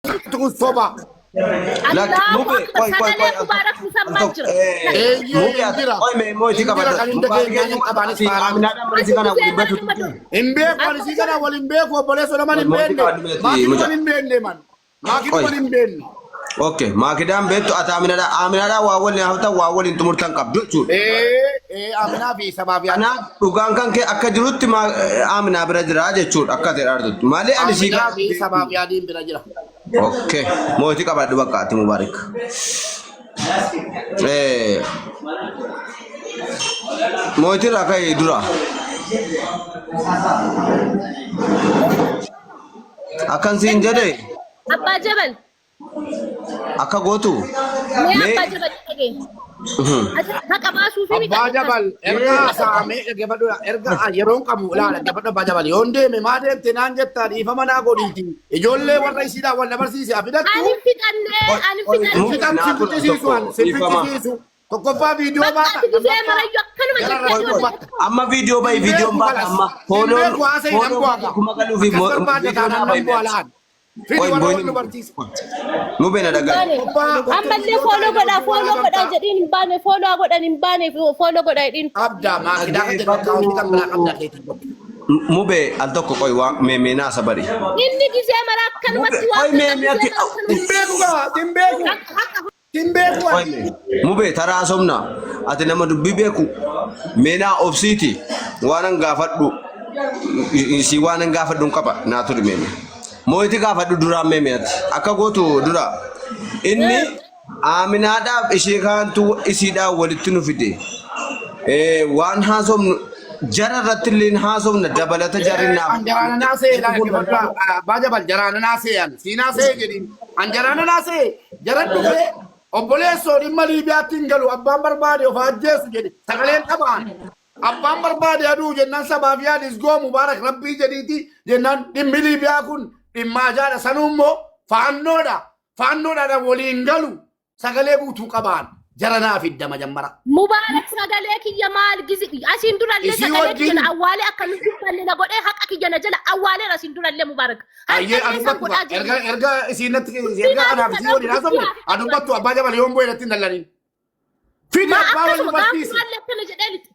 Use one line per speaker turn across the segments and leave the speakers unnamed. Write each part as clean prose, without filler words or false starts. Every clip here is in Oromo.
Kun soba.
Lakki
Allahu
mube
Akbar
qoy qoy
sagalee
qoy al
Mubaarak
al
musammaa
tokko
jira.
Eeyyee
mube
hin
ati
jira.
qoy mee immoo itti
Hin jira
qabadha.
kan hin
Mubaarak
dhageenye
eenyu
qabaanis
ati
faaraan.
Aaminaadhaan mana
Ati
si kana
gisee
waliin
mara
batu
numa dur.
Hin beeku ani
Akka
si kana wal hin beeku obboleessa naman hin
Mootii
beekne.
qabadhu meeti
Maakiduman
mucaa.
hin beekne man.
Qoy.
Maakiduman hin beekne.
Okay, maakidaan beektu ati Aaminaadhaan Aaminaadhaan waa waliin haftan waa waliin xumurtan qabdu jechuudha.
Ee ee Aminaa fi sabaaf yaadde.
Kanaaf dhugaan kan kee akka jirutti Aaminaa bira jira jechuudha akka ta'e argatu. Malee ani sii
Aminaa
kana
fi sabaaf yaadiin bira jira.
Okay, mootii qabadhu bakka ati Mubaarik. Mootii irraa ka'e dura. Akkan siin jedhe
Abbaa Jabal.
akka gootu
Mee
mee
abbaa jabal dhagee. Ati haqa baasuu fi
Abbaa Jabal erga saamee dhaggeeffadhu erga yeroon qabu ilaala dhaggeeffadhu Abbaa Jabal yoon deeme maa deemte naan jetta dhiifama naa godhiiti ijoollee warra isiidhaan wal dabarsiise afidattu
Ani fixannee ani fixannee.
fixan si fichisiisu an si fichisiisu tokkoffaa viidiyoo
Bakka
baata
ati gisee
lammaffaa
marayyuu akkanuma
gara
jettee
irratti
dubbata.
dubbatta.
Amma viidiyoo bahi
Hin
viidiyoon
beeku
baata
kalas
amma
hin
fooloon
beeku haasa'e nan
fooloon
bu'aa
kuma galuufi
akkas barbaadda
viidiyoon
taanaan
naa
nan
bahi
bu'aa
meeti.
la'an fidi
Qoy
warra wal
boyni
nu barsiise.
mubee na dhaga'i.
Baane.
Tokkoffaa
Ammallee fooloo godhaa fooloo godhaa jedhiin hin baane fooloo godhan hin baane fooloo godhaa jedhiin.
Qabda maakidaa kan jedhu akkaawuntii kan biraa qabda keetiin godhu.
Mubee al tokko qoy waa meemee naasa bari.
Inni gisee mara
Mubee
akkanumatti waan
qoy meemee ati
gisee mara akkanumatti.
Hin beeku gaa hin beeku
Haqa
hin beeku
qoy
ani.
mee mubee taraa somna ati nama dubbii beeku meenaa obsiiti waanan gaafadhu si waanan gaafadhu hin qaba naa turi meeme. Mooyti gaafadhu duraan meeme ati akka gootu dura inni Aaminaadhaaf ishee kaantu isiidhaan walitti nu fide. Waan haasofnu jara irratti illee haasofna dabalata jarri naaf.
An jaraana naa se'e dhaggeeffadhaa. Abbaa Jabal jaraana naa se'e an siinaa se'e jedhiin. An jaraana naa se'e jaran dhufee obboleessoo dhimma Liibiyaatti hin galu abbaan barbaade of haa ajjeesu jedhe sagaleen dhabaan. Abbaan barbaade aduu jennaan sabaaf yaadis goo mubaarak rabbii jedhiiti jennaan dhimmi Liibiyaa kun dhimma ajaadha sanuu immoo faannoodha. Faannoodhaan waliin galu sagalee guutuu qabaan jara naa fidda majammara.
Mubaarak sagalee kiyya maal gizi asiin durallee
Isii
sagalee kiyya
wajjin
na awwaalee akka nu dubbanne na godhee haqa kiyya na jala awwaaleera asiin durallee Mubaarak.
Ayyee
Harka keessan
adubattu
godhaa
erga
jiru.
erga isiin natti erga anaaf isii waliin haasofne adubattu abbaa jabal yoon bu'e natti hin dallaniin. Fidi
Maa
abbaa wal
akkasuma gaaf
dubartiisi.
duraallee akkana jedhee miti.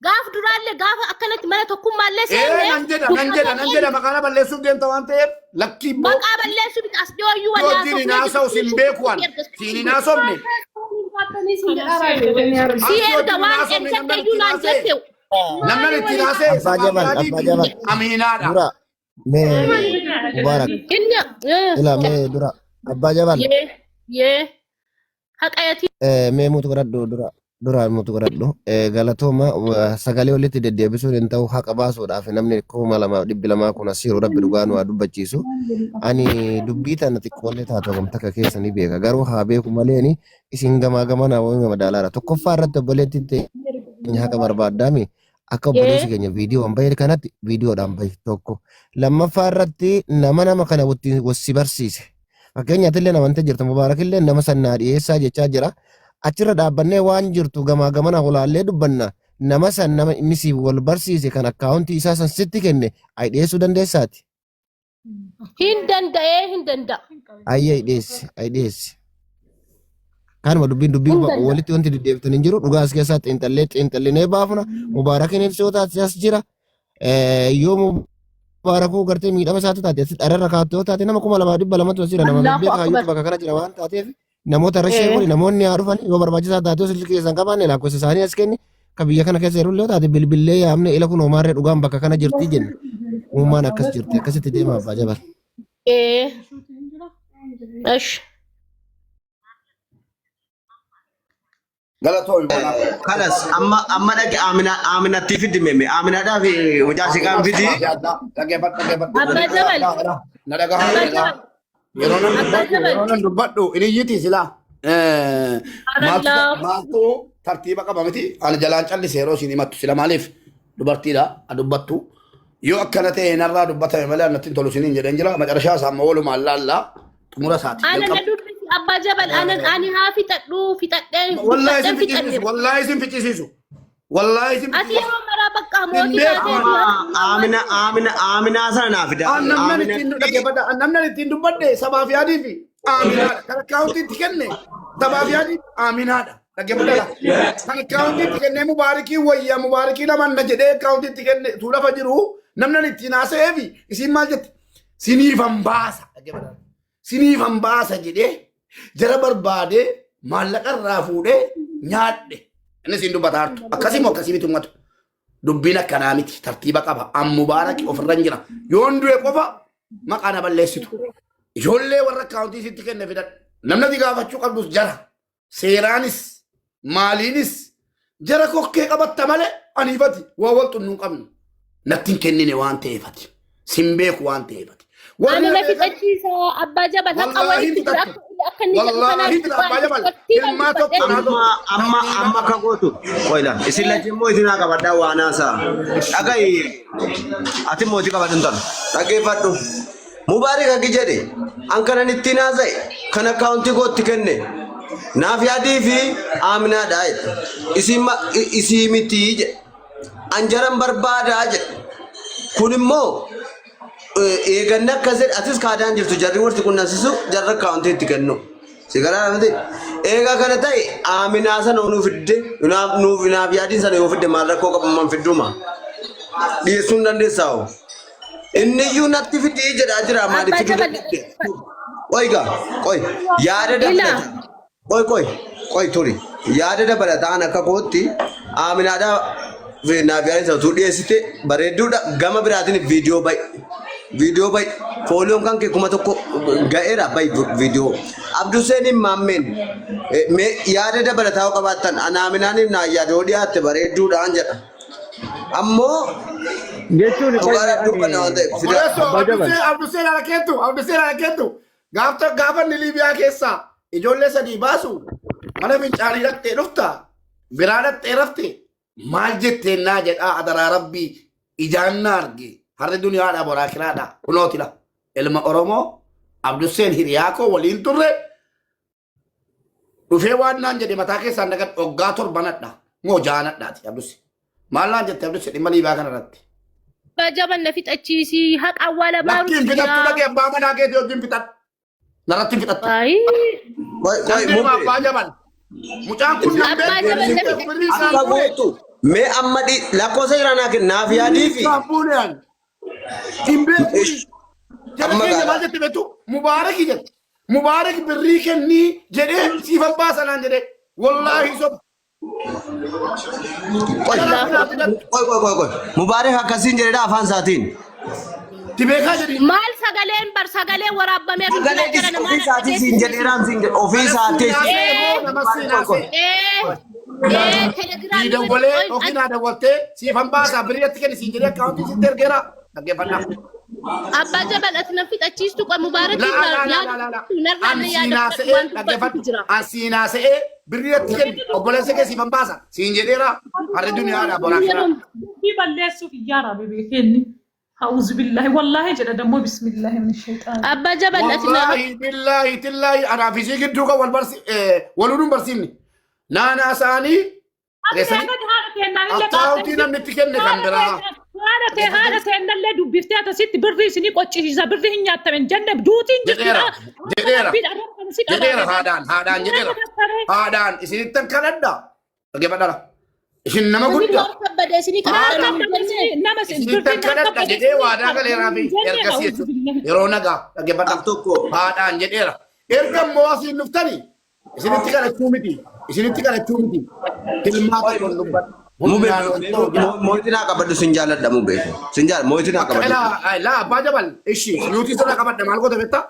Gaaf duraallee gaafa akkanatti mana tokkummaallee
Ee
seenne
nan jedha nan jedha nan jedha maqaa na balleessuuf deemta waan ta'eef lakkii immoo
maqaa balleessuu miti as dhiyooyyuu
yoo wajjin hin haasa'u sin beeku an siin hin haasofne.
Si erga waan ergaddeeyyuu naan jette
Namni ittiin haasa'e
Abbaa
sabaaf
Jabal,
yaadii
Abbaa
fi
Jabal.
amiinaadha.
Dura mee Mubaarak
inni
ila mee dura Abbaa Jabal
yee yee haqa yatii
mee mutu godhadhu dura dura mutu godhadhu galatooma sagalee walitti deddeebisuun hin ta'u haqa baasuudhaaf namni 2200 kun asiiru rabbi dhugaa nu haa dubbachiisu ani dubbii tana xiqqoollee taatu hagam takka keessa ni beeka garuu haa beeku maleeni isin gamaa gamanaa wayii madaalaara tokkoffaa irratti obboleettiin teenya haqa barbaaddaami akka obboleessi keenya viidiyoon bahe kanatti viidiyoodhaan bahe tokko lammaffaa irratti nama nama kana wattiin wassi barsiise fakkeenyaaf illee namantee jirta mubaarak illee nama sannaa dhiyeessaa jechaa jira achirra dhaabbannee waan jirtu gamaa gamana olaallee dubbanna nama san nama inni si wal barsiise kan akkaawuntii isaa san sitti kenne ay dhiyeessuu dandeessaati.
Hin danda'ee hin danda'a.
Ayyee dhiyeessi ay dhiyeessi. Kanuma dubbiin dubbii
Hin danda'a.
walitti wanti deddeebitan hin jiru dhugaa as keessaa xiinxallee xiinxallinee baafna mubaarakiin ibsoo taate as jira yoo mubaarakuu gartee miidhama isaatu taate asi dhararra kaattu yoo taate nama 2200tu as jira nama
Allahu
beekaa
Akbar.
hayyuutu bakka kana jira waan taateef namoota irra ishee godhi namoonni haa dhufan yoo barbaachisaa taate yoo silkii keessan qabaanne lakkoofsa isaanii as kenni ka biyya kana keessa jiru illee taate bilbillee yaamne ila kun homaarree dhugaan bakka kana jirti jenna uumaan akkas jirti akkasitti deema abbaa jabal.
Esh.
Galatoomi kanaaf.
Kalas amma amma dhaqi Amina Aminatti fidi meme Aminaadhaa fi mucaa si kaan fidi.
Dhaggeeffadhu dhaggeeffadhu.
Abbaa Jabal.
Na dhagahaa
Abbaa
na dhagahaa.
Jabal.
Yeroo nan
Abbaa
dubbadhu
Jabal.
yeroo nan dubbadhu inni iyyiti silaa. Maaltu
Subhanallah.
maaltu tartiiba qaba miti ani jalaan callise yeroo isin himattu sila maaliif dubartiidha a dubbattu yoo akkana ta'e narraa dubbatame malee annatti hin tolu isiniin jedheen jira macarashaa isaa amma walumaan laallaa xumura isaati
Ana na
jalqaba.
dubbisi abbaa jabal anan ani haa fixadhu fixadhee
Wallaahi
dubbadheen
isin ficcisiisu
fixadhe.
wallaahi isin ficcisiisu wallaahi isin
Ati
ficcisiisu.
yeroo maraa bakka mootii
beeku.
taatee.
Amina Amina Aminaa sana naa fida.
Namni
Amina
ittiin dhaggeeffadha. Namni ittiin dubbadhe sabaaf yaadii fi aaminaadha. Kan akkaawuntiitti kenne sabaaf yaadii aaminaadha. Dhaggeeffadha. Kan akkaawuntiitti kenne mubaarikii wayya mubaarikii lamanna jedhee akkaawuntiitti kenne tu lafa jiru namni ittiin haasa'eefi isiin maal jette? Siniifan baasa. Dhaggeeffadha. Siniifan baasa jedhee jara barbaadee maallaqa irraa fuudhee nyaadhe. Inni isiin dubbataa jirtu. Akkasii moo akkasii miti uummatu? Dubbiin akkanaa miti tartiiba qaba. An mubaarak ofirra hin jira. Yoon du'e qofa maqaa na balleessitu. Ijoollee warra akkaawuntii sitti kenne fidadhu. Namni ati gaafachuu qabdus jara. Seeraanis maaliinis jara kokkee qabatta malee aniifati waa wal xunnu hin qabnu. Natti hin kennine waan ta'eefati. Sin beeku waan ta'eefati. Warri
Ani
na
na
beekan
fixachiisa abbaa jabal haqa
wallaahi
walitti jira
fixattu.
akka inni jedhu
Wallaahi
kanaan
fixattu abbaa jabal. Ilmaa tokko naa
Amma amma amma akka gootu. Qoyla isin lachuu immoo isin haa qabadhaa waan haasaa. Dhaga'i ati immoo itti qabadhu hin talu. Dhaggeeffadhu. Mubaarik akki jedhe an kanan ittiin haasa'e kan akkaawuntii kootti kenne naaf yaadii fi aaminaadha jedhe. Isii ma- isii mitii jedhe. An jaran barbaadaa jedhe. Kun immoo eeganni akkas jedhe atis kaadaan jirtu jarri warti qunnamsiisu jarra akkaawuntii itti kennu. Si garaa miti. Eegaa kana ta'e aaminaa sana nuu fidde naaf nuuf naaf yaadiin sana yoo fidde maal rakkoo qabu man fidduma. Dhiyeessuu hin dandeessaa hoo. Inni iyyuu natti fidii jedhaa jira maaliif
Abbaa
fiduu
jabal
dadhabde? Qoy gaa qoy yaada
ila
dabalataa. Qoy qoy qoy turi yaada dabalataan akka kootti aaminaadhaa fi naaf yaadin sana utuu dhiyeessite bareedduudha gama biraatiin viidiyoo ba'i. Viidiyoo ba'i. Fooliyoon kan kee 1000 ga'eera ba'i viidiyoo. Abduseenin maammeen mee yaada dabalataa yoo qabaattan ana aaminaaniif naa yaada yoo dhiyaatte bareedduudhaan jedha. Ammoo
Jechuun qoy
dhugaadhaaf dubbanna waan ta'eef fidaa.
Obboleessoo
Abbaa Jabal.
Abdusee Abdusee Alakeettu Abdusee Alakeettu gaafa gaafa inni Liibiyaa keessaa ijoollee sadii baasu mana fincaanii dhaqxee dhufta biraa dhaqxee rafte maal jetteen naa jedhaa adaraa rabbii ijaan na arge harri duniyaadha boraa kiraadha kunootila ilma Oromoo Abduseen hiriyaa koo waliin turre dhufee waan naan jedhe mataa keessaan dagat waggaa torbanadha moo jaanadhaati Abduse maal naan jette Abduse dhimma Liibiyaa kana irratti.
Abbaa jabal na fixachiisi haqa awwaala
Lakkiin
baarutti
fixattu
jira.
dhaqee abbaa manaa keetii wajjin fixadhu. Narratti hin fixattu.
Ayii.
Qoy qoy
Namni nama
mubee.
abbaa jabal. Mucaan kun nan
Abbaa
beektu
jabal na
birrii
fixachiisi.
birrii isaan
Akka
fuune.
gootu mee amma lakkoofsa jira naa kenni naaf
Birrii
yaadii fi
isaan fuune ani. Hin beeku.
Ish,
Jara
amma
keenya
gaala.
maal jette beektu? Mubaaraki jette. Mubaarak birrii kennii jedhee siifan baasa naan jedhee. Wallaahi soba.
Qoy
Jara kanaaf fidadhu.
qoy qoy qoy qoy. Mubaarak akkasiin jedhedha afaan isaatiin.
Ti beekaa jedhi.
Maal sagaleen bar sagalee waraabamee
Sagalee
jira jara
dhis
namaan
ofii isaatii siin jedheeraan siin jedhe ofii
Kana
isaatii.
siin haasa'e moo nama siin
Qoy qoy.
haasa'e?
Ee telegiraamii
Sii dawwalee yookiin haa dawwaltee siifan baasaa birrii atti kenni siin jedhee akkaawuntii sitti ergeera. Dhaggeeffadhaa.
Abbaa jabal ati na fixachiistu qa mubaarakii
La la la la la la.
narraa
An
na
siin
yaada
haasa'ee
waan dubbatutu
dhaggeeffadhu.
jira.
An siin haasa'ee birrii atti kenni obboleessa kee siifan baasa siin jedheera. Harri duniyaadha boraa kiraa.
Dubbii balleessuuf iyyaa raabe beekeenni. A'uuzu billaahi wallaahi jedha dammoo bismillaahi min shayxaan.
Abbaa jabal ati na
Wallaahi billaahi tillaahi anaaf isii gidduu kan wal barsi waluu nun barsiifne. Naanaa isaanii
Ati
keessanii
gadi haadha teennaan illee
akkaawuntii namni itti kenne kan biraa.
Haadha tee haadha teennallee dubbiftee atasitti birrii isinii qoccisiisa birrii hin nyaattamen jenne duutiin
Jedheera jedheera jedheera
jirti.
haadhaan haadhaan jedheera haadhaan isinittan kadhadha. Dhaggeeffadhaa. Isin nama
Isin
guddaa.
waan kabbada isinii kadhatan hin jenne.
Nama
Isinittan kadhadha jedhee waadaa galeeraa fi ergasii jechuudha. Yeroo nagaa dhaggeeffadhaa.
Al tokko.
Haadhaan jedheera. Erga immoo asiin dhuftanii isinitti kadhachuu miti. Isinitti kadhachuu miti. Tilmaa tokkoon dubbadha.
Mubee
Humnaan ol ta'u jira.
mootii naa qabadhu sin jaalladha mubee. Sin jaalladha mootii naa qabadhu.
Laa laa abbaa jabal ishi nuti sana qabadha maal goota beektaa?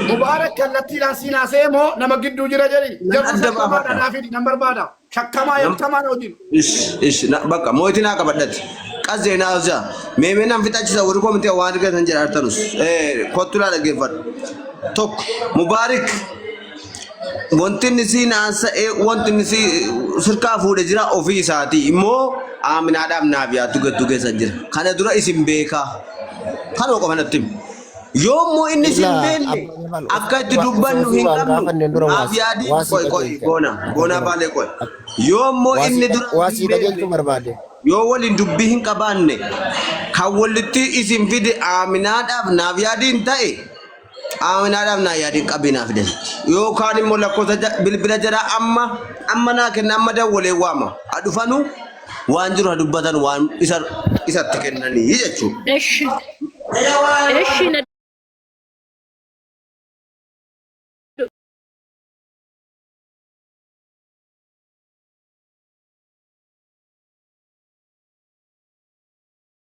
Mubaarak kallattiidhaan siin haasa'ee moo nama gidduu jira jedhi.
Nan
Jarri
adda
shakkamaadha
baafadha.
naa fidi nan barbaada. Shakkamaa yakkamaa na wajjin.
Ish ish bakka mootii naa qabadhati. Qazee naa hojjaa. Meemee nan fixachisa warri komitee waan argatan jedha artanus. Kottu laa dhaggeeffadhu. Tokko Mubaarik wanti inni siin haasa'ee wanti inni si sirkaa fuudhe jira ofii isaatii immoo aaminaadhaaf naaf yaaddu gadduu keessa jira. Kana dura isin beekaa. Kanuma qofa natti himi. Yoo immoo inni isin
Ilaa
beekne
abbaa jabal
akka itti
osoo
dubbannu
osoo
hin
waan
qabnu
gaafanneen dura
naaf
waasi
yaadii
waasii
qoy qoy
qajeelcha.
goona
Abbaa
goonaa
jabal
baalee qoy. Yoo immoo
waasii
inni dura
waasii
hin
qajeelchuu
beekne
barbaade.
Yoo waliin dubbii hin qabaanne kan walitti isin fide aaminaadhaaf naaf yaadiin ta'e aaminaadhaaf naa yaadiin qabii naa fide. Yookaan immoo lakkoofsa bilbila jaraa amma amma naa kenna amma dawwalee waama. Ha dhufanu waan jiru ha dubbatan waan isa isatti kennanii jechuudha.
Eshi.